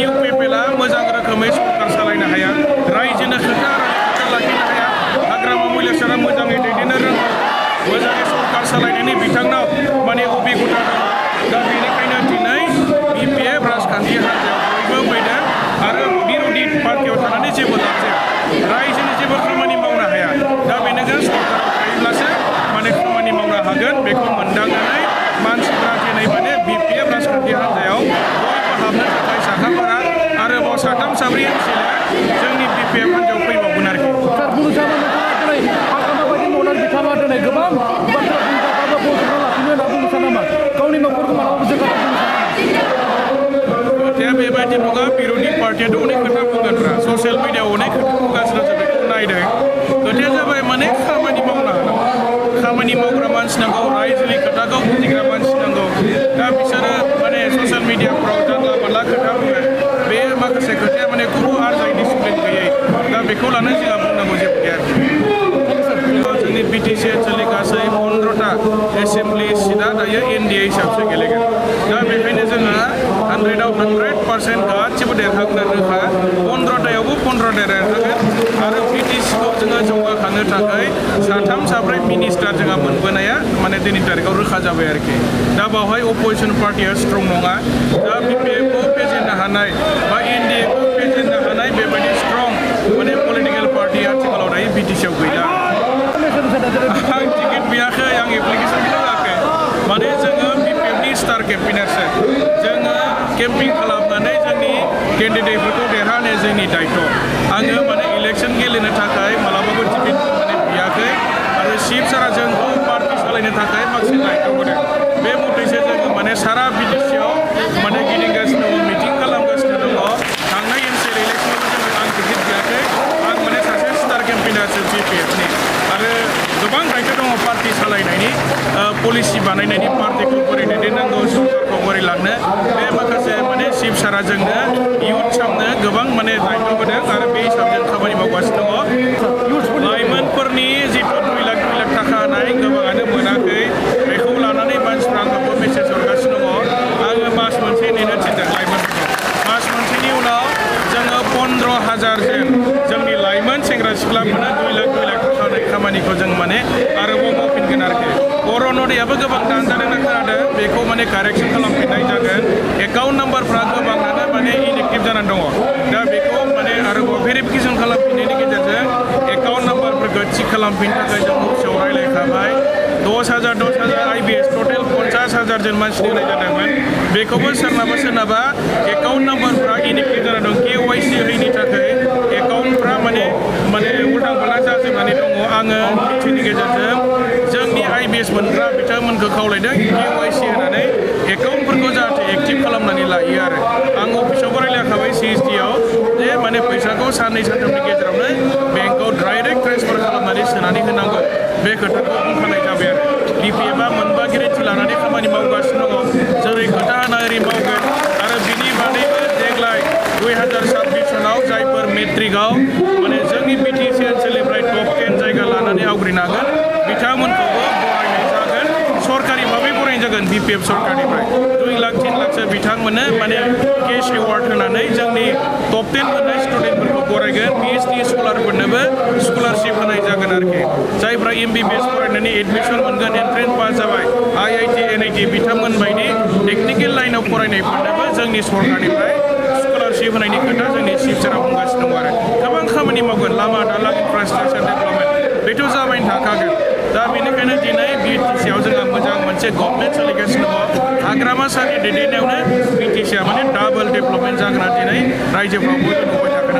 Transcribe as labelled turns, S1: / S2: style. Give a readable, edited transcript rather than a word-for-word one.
S1: इउपिपिएलआ मोजां रोखोमै सरकार सालायनो हाया रायजोनो खोथा लाखिनो हाया हाग्रामा मैलासारा मोजाङै दैदेननो रोङा मोजाङै सरकार सालायनायनि बिथांनाव माने अभिगता दं दा बेनिखायनो दिनै बिपिएफ राजखान्थि हान्जायाव बयबो फैदों आरो बिरोधि पार्टियाव थानानै जेबो लाब जाया रायजोनि जेबो खामानि मावनो हाया दा बेनिखायनो सरकाराव थायोब्लासो माने खामानि मावनो हागोन बेखौ मोनदांनानै मानसिफ्रा दिनै माने बिपिएफ राजखान्थि हान्जायाव बयबो हाबनो थाखाय साखाफारा आरोबाव साथाम साब्रै एमसिएलआ जोंनि बिपिएफ हान्जायाव फैबावगोन आरोखि
S2: बिथाङा दिनै गोबां बाथ्रा बुंजाबाबो बजबना लाखिनो होनना बुंनो सानो नामा गावनि न'खरखौ मालाबाबो जौगानो बुंनो सानो
S1: खोथाया बेबायदि नङा बिरोधि पार्टियाथ' अनेक खोथा बुंगोनफ्रा ससियेल मिडियाआव अनेक खोथा बुंगासिनो जों बेखौ नायदों खोथाया जाबाय माने खामानि मावनो हानांगौ खामानि मावग्रा मानसि नांगौ रायजोनि खोथाखौ बुजिग्रा मानसि नांगौ दा बिसोरो माने ससियेल मिडियाफ्राव जानला मानला खोथा बुङो बे माखासे खोथाया माने खुनु आरजाय डिसिप्लिन गैयै दा बेखौ लानानै जोंहा बुंनांगौ जेबो गैया जोंनि बिटिसि ओनसोलनि गासै 15टा एसेम्बलि सिटआ दायो एनडिए हिसाबसो गेलेगोन दा बेखायनो जोंहा 100आव 100% गासिबो देरहागोन रोखा 15टायावबो 15टा देरहागोन आरो बिटिसिखौ जोङो जौगाखांनो थाखाय साथाम साब्रै मिनिस्टार जोंहा मोनबोनाया माने दिनैनि तारिखाव रोखा जाबाय आरोखि दा बावहाय अपोजिसन पार्टिया स्ट्रं नङा दा बिपिएफखौ फेजेननो हानाय बा एनडिएखौ फेजेननो हानाय बेबायदि स्ट्रं माने पलिटिकेल पार्टि आथिखालाव दायो बिटिसिआव गैला आं टिकेट बियाखै आं एप्लिकेसनबो होआखै माने जोङो बिपिएफनि स्टार केम्पेइनारसो जोङो केम्पिं खालामनानै जोंनि केन्डिडेटफोरखौ देरहानाया जोंनि दायथ' आङो माने इलेक्सन गेलेनो थाखाय मालाबाबो टिकेट माने बियाखै आरो चिफ सारा जोंखौ पार्टि सालायनो थाखाय माखासे दायथ' होदों बे मथैसो जोङो माने सारा बिटिसिआव माने गिदिंगासिनो दङ मिटिं खालामगासिनो दङ थांनाय एमसिएल इलेक्सनावबो जोङो आं टिकेट बियाखै आं माने सासे स्टार केम्पेइनारसो बिपिएफनि आरो गोबां दायथ' दङ पार्टि सालायनायनि पलिसि बानायनायनि पार्टिखौ बोरै दैदेननांगौ सरकारखौ बोरै लांनो बे माखासे माने चिफ सारा जोंनो इयुथ सामनो गोबां माने दायथ' होदों आरो बे हिसाबजों खामानि मावगासिनो दङ लाइमोनफोरनि जिथु 2 लाख थाखा होनाय गोबाङानो मोनाखै बेखौ लानानै मानसिफ्रा आंखौबो मेसेज हरगासिनो दङ आङो मास मोनसे नेनो थिनदों लाइमोनफोरखौ मास मोनसेनि उनाव जोङो 15,000 जोंनि लाइमोन सेंग्रा सिख्ला मोनो 2 लाख थाखा होनाय खामानिखौ जों माने आरोबाव मावफिनगोन आरोखि अरन'दयाबो गोबां दानजादों खोनादों बेखौ माने कारेक्सन खालामफिननाय जागोन एकाउन्ट नाम्बारफ्रा गोबाङानो माने इनएक्टिभ जानानै दङ दा बेखौ माने आरोबाव भेरिफिकेसन खालामफिननायनि गेजेरजों एकाउन्ट नाम्बारफोरखौ थिक खालामफिननो थाखाय जों अफिसाव रायलायखाबाय 10,000 आइबिएस टटेल 50,000 जन मानसिनि होनाय जादोंमोन बेखौबो सोरनाबा एकाउन्ट नाम्बारफ्रा इनएक्टिभ जानानै दं केवाइसि होयैनि थाखाय एकाउन्टफ्रा माने उल्था फाल्था जाजोबनानै दङ आङो मिथिनि गेजेरजों जोंनि आइबिएस मोनग्रा बिथांमोनखौ खावलायदों केवाइसि होनानै एकाउन्टफोरखौ जाहाथे एक्टिभ खालामनानै लायो आरो आं अफिसावबो रायलायखाबाय सिएसडिआव जे माने फैसाखौ साननै सानथामनि गेजेरावनो बेंकआव डाइरेक्ट ट्रेन्सफार खालामनानै सोनानै होनांगौ बे खोथाखौ बुंखानाय जाबाय आरो बिपिएफआ मोनबा गेरेन्टि लानानै खामानि मावगासिनो दङ जेरै खोथा होना ओरै मावगोन आरो बिनि बादैबो देग्लाय 2026 सनाव जायफोर मेट्रिकआव माने जोंनि बिटिसि ओनसोलनिफ्राय टप 10 जायगा लानानै आवग्रिनो हागोन बिथांमोनखौबो बरायनाय जागोन सरकारि भाबै बरायनाय जागोन बिपिएफ सरकारनिफ्राय 2 लाख 3 लाखसो बिथांमोननो माने केश एवार्ड होनानै जोंनि टप 10 मोननाय स्टुडेन्टफोरखौ बरायगोन पिएइचडि स्कलारफोरनोबो स्कलारशिप होनाय जागोन आरोखि जायफ्रा एमबिबिएस फरायनानै एडमिसन मोनगोन एन्ट्रेन्स पास जाबाय आइआइटि एनआइटि बिथांमोन बायदि टेकनिकेल लाइनाव फरायनायफोरनोबो जोंनि सरकारनिफ्राय स्कलारशिप होनायनि खोथा जोंनि चिफ सारा बुंगासिनो दङ आरो गोबां खामानि मावगोन लामा दालां इनफ्रास्ट्राक्चार डेभेलपमेन्ट बेथ' जाबाय थाखागोन दा बेनिखायनो दिनै बिटिसिआव जोंहा मोजां मोनसे गभर्नमेन्ट सोलिगासिनो दङ हाग्रामा सारनि दैदेननायावनो बिटिसिआ माने डाबल डेभेलपमेन्ट जागोन दिनै रायजोफ्राव बयबो नुबाय थागोन